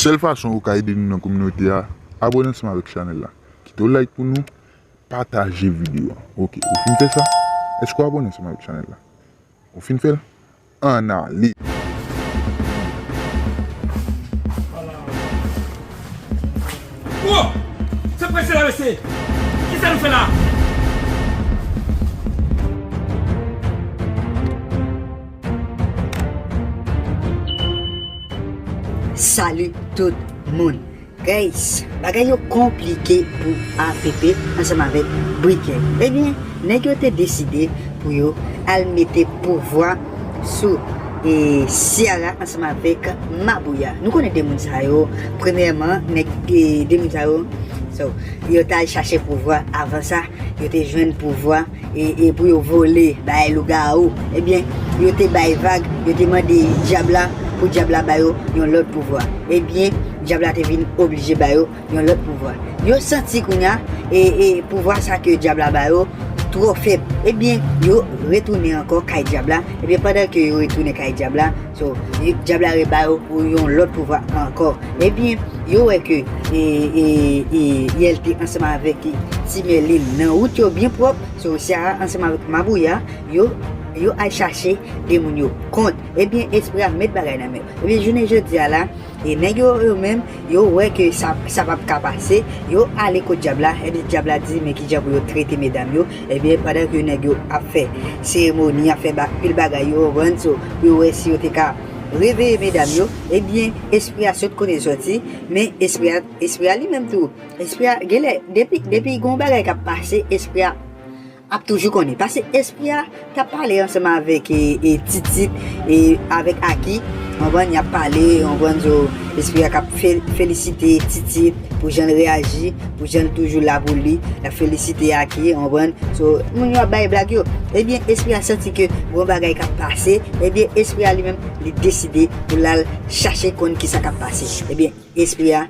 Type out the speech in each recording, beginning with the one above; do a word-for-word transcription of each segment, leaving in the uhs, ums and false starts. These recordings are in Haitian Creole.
Sèl fason ou ka ede nou nan kominote a, abòne ansanm avèk chanèl la. Kite yon like pou nou, pataje videyo a. Oke, ou fin fè sa? Èske w abòne ansanm avèk chanèl la? Ou fin fè l? Ann ale! Wo! Sa k pase la, mesye? Kisa nou fè la? Salut tout moun. Guys, bagay yo konplike pou A P P ansanm avèk Brickell. Ebyen, nèg yo te deside pou yo al mete pouvwa sou e Ciara ansanm avèk Mabouya. Nou konnen de moun sa yo, premyèman, nèg e de moun sa yo, so, yo t al chache pouvwa. Avan sa, yo te jwenn pouvwa e, e pou yo vole, bay lougawou. Ebyen, yo te bay vag, yo te mande dyab la pou dyab la ba yo yon lòt pouvwa. Ebyen, dyab la te vin oblije ba yo yon lòt pouvwa. Yo santi kounye a, e, e pouvwa sa ke dyab la ba yo twò fèb. Ebyen, yo retounen ankò kay dyab la. Ebyen, pandan ke yo retounen kay dyab la, so, dyab la reba yo pou yon lòt pouvwa ankò. Ebyen, yo wè ke e, e, e, I L T ansanm avèk Ti Mèlin nan wout yo byen pwòp. So, Ciara ansanm avèk Mabouya, yo, yo al chache de moun yo kont. Ebyen, espri a met bagay nan men yo. Ebyen, jounen jodi a la, e nèg yo, yo menm, yo wè ke sa, sa p ap ka pase. Yo ale kot dyab la, ebyen, dyab la di men kijan pou yo trete medam yo. Ebyen, pandan ke nèg yo ap fè seremoni, ap fè ba, pil bagay, yo konprann, so, pou yo wè si yo te ka reveye medam yo, ebyen, espri a sot kote l soti, men espri a, espri a li menm tou. Espri a, genlè, depi, depi gon bagay k ap pase, espri a ap toujou konnen. Paske espri a t ap pale ansanm avèk e, e Titit e avèk Aki. Konprann, y ap pale, konprann, so, espri a k ap fe, felisite Titit pou jan l reyaji, pou jan l toujou la pou li. L ap felisite Aki, konprann. So, moun yo ap bay blag yo. Ebyen, espri a santi ke gon bagay k ap pase. Ebyen, espri a li menm, li deside pou l al chache konn kisa k ap pase. Ebyen, espri a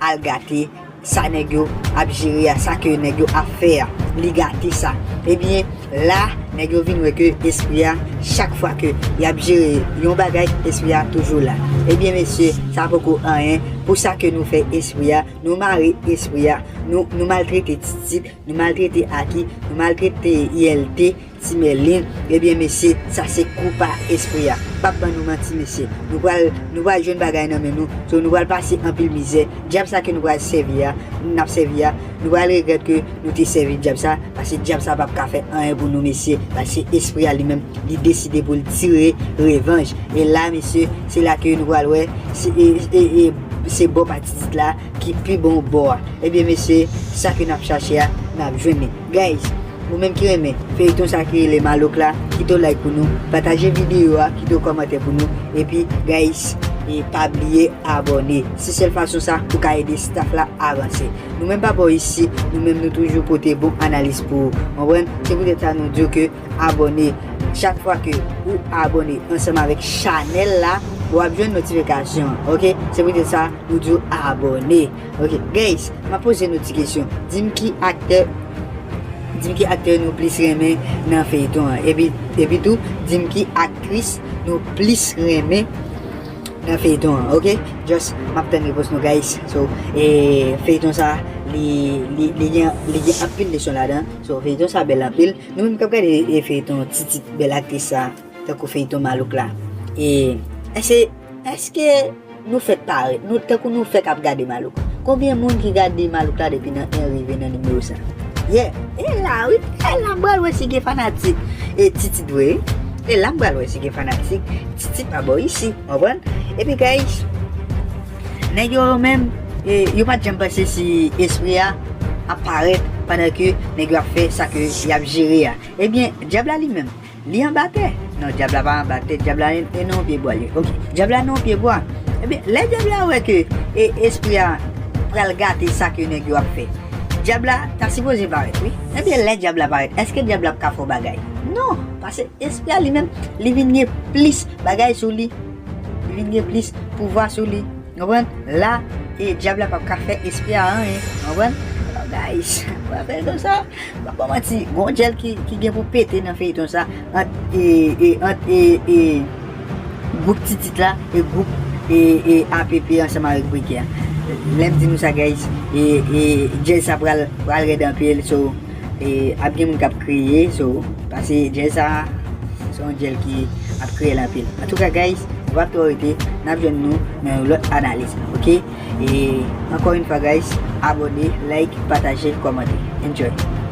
al gate sa nèg yo ap jere a, sa ke nèg yo ap fè a. Li gate sa. Ebyen, la, nèg yo vin wè ke espri a, chak fwa ke y ap jere yon bagay, espri a toujou la. Ebyen, mesye, sa poko anyen. Pou sa ke nou fè espri a, nou mare espri a, nou, nou maltrete Titit, nou maltrete Aki, nou maltrete I L T, Ti Mèlin, ebyen, mesye, sa se kou pa espri a. P ap ban nou manti, mesye. Nou pral, nou pral jwenn bagay nan men nou. So, nou pral pase anpil mizè. Dyab sa ke nou pral sèvi a, n ap sèvi a, nou pral regrèt ke nou te sèvi dyab sa, paske dyab sa p ap ka fè anyen pou nou, mesye. Paske espri a li menm, li deside pou l tire revanj. E la, mesye, se la ke nou pral wè, se, e, e, e, se bò pa Titit la ki pi bon bò a. Ebyen, mesye, sa ke n ap chache a, n ap jwenn li. Guys, ou menm ki renmen feyton sa ki rele Malouk la, kite yon like pou nou, pataje videyo a, kite yon kòmantè pou nou, epi, guys, e pa bliye abòne. Se sèl fason sa ou ka ede staff la avanse. Nou menm pa bò isi, nou menm nou toujou pote bon analiz pou ou. Konprann? Se poutèt sa nou di w ke abòne. Chak fwa ke ou abòne ansanm avèk chanèl la, w ap jwenn notifikasyon an, oke? Se poutèt sa nou di w abòne. Oke, guys, m ap poze nou ti kesyon. Di m ki aktè, di m ki aktè nou plis renmen nan feyton an. Epi, epi tou, di m ki aktris nou plis renmen nan feyton an, oke? Just, m ap tann repons nou, guys. So, e, feyton sa, li, li, li gen, li gen anpil leson ladan. So, feyton sa bèl anpil. Nou menm k ap gade, e, feyton Titit, bèl aktris sa, tankou feyton Malouk la. E, èske, èske nou fèk parèt, nou, tankou nou fèk ap gade Malouk? Konbyen moun ki gade Malouk la depi nan en rive nan nimewo sa? Yeah, e la wi, e la m pral wè si gen fanatik e Titit vre wi. E la m pral wè si gen fanatik Titit pa bò isi, konprann? Epi guys, nèg yo menm, e, yo pa t janm panse si espri a ap parèt pandan ke nèg yo ap fè sa ke y ap jere a. Ebyen, dyab la li menm, li anba tè? Non, dyab la pa anba tè, dyab la e, e nan yon pye bwa li ye. Oke, dyab la nan yon pye bwa. Ebyen, lè dyab la wè ke e, espri a pral gate sa ke nèg yo ap fè, dyab la ta sipoze parèt, wi. Ebyen, lè dyab la parèt, èske dyab la ap ka fè yon bagay? Non, paske espri a li menm, li vin gen plis bagay sou li. Li vin gen plis pouvwa sou li. Konprann? La, e dyab la p ap ka fè espri a anyen. Konprann? Alò, guys, w ap fè konsa. M ap ba w manti, gon djèl ki, ki gen pou pete nan feyton sa ant, e, e, ant, e, e, gwoup Titit la e gwoup e, e, app ansanm avèk brikè a. Lè m di nou sa, guys, e, e, djèz sa pral, pral rèd anpil, so, e, ap gen moun k ap kriye, so, pase djèz sa, se yon djèz ki ap kriye anpil. Antouka, guys, nou p ap twò rete, n ap jwenn nou nan yon lòt analiz, ok? E, ankò yon fwa, guys, abòne, like, pataje, kòmante. Enjoy!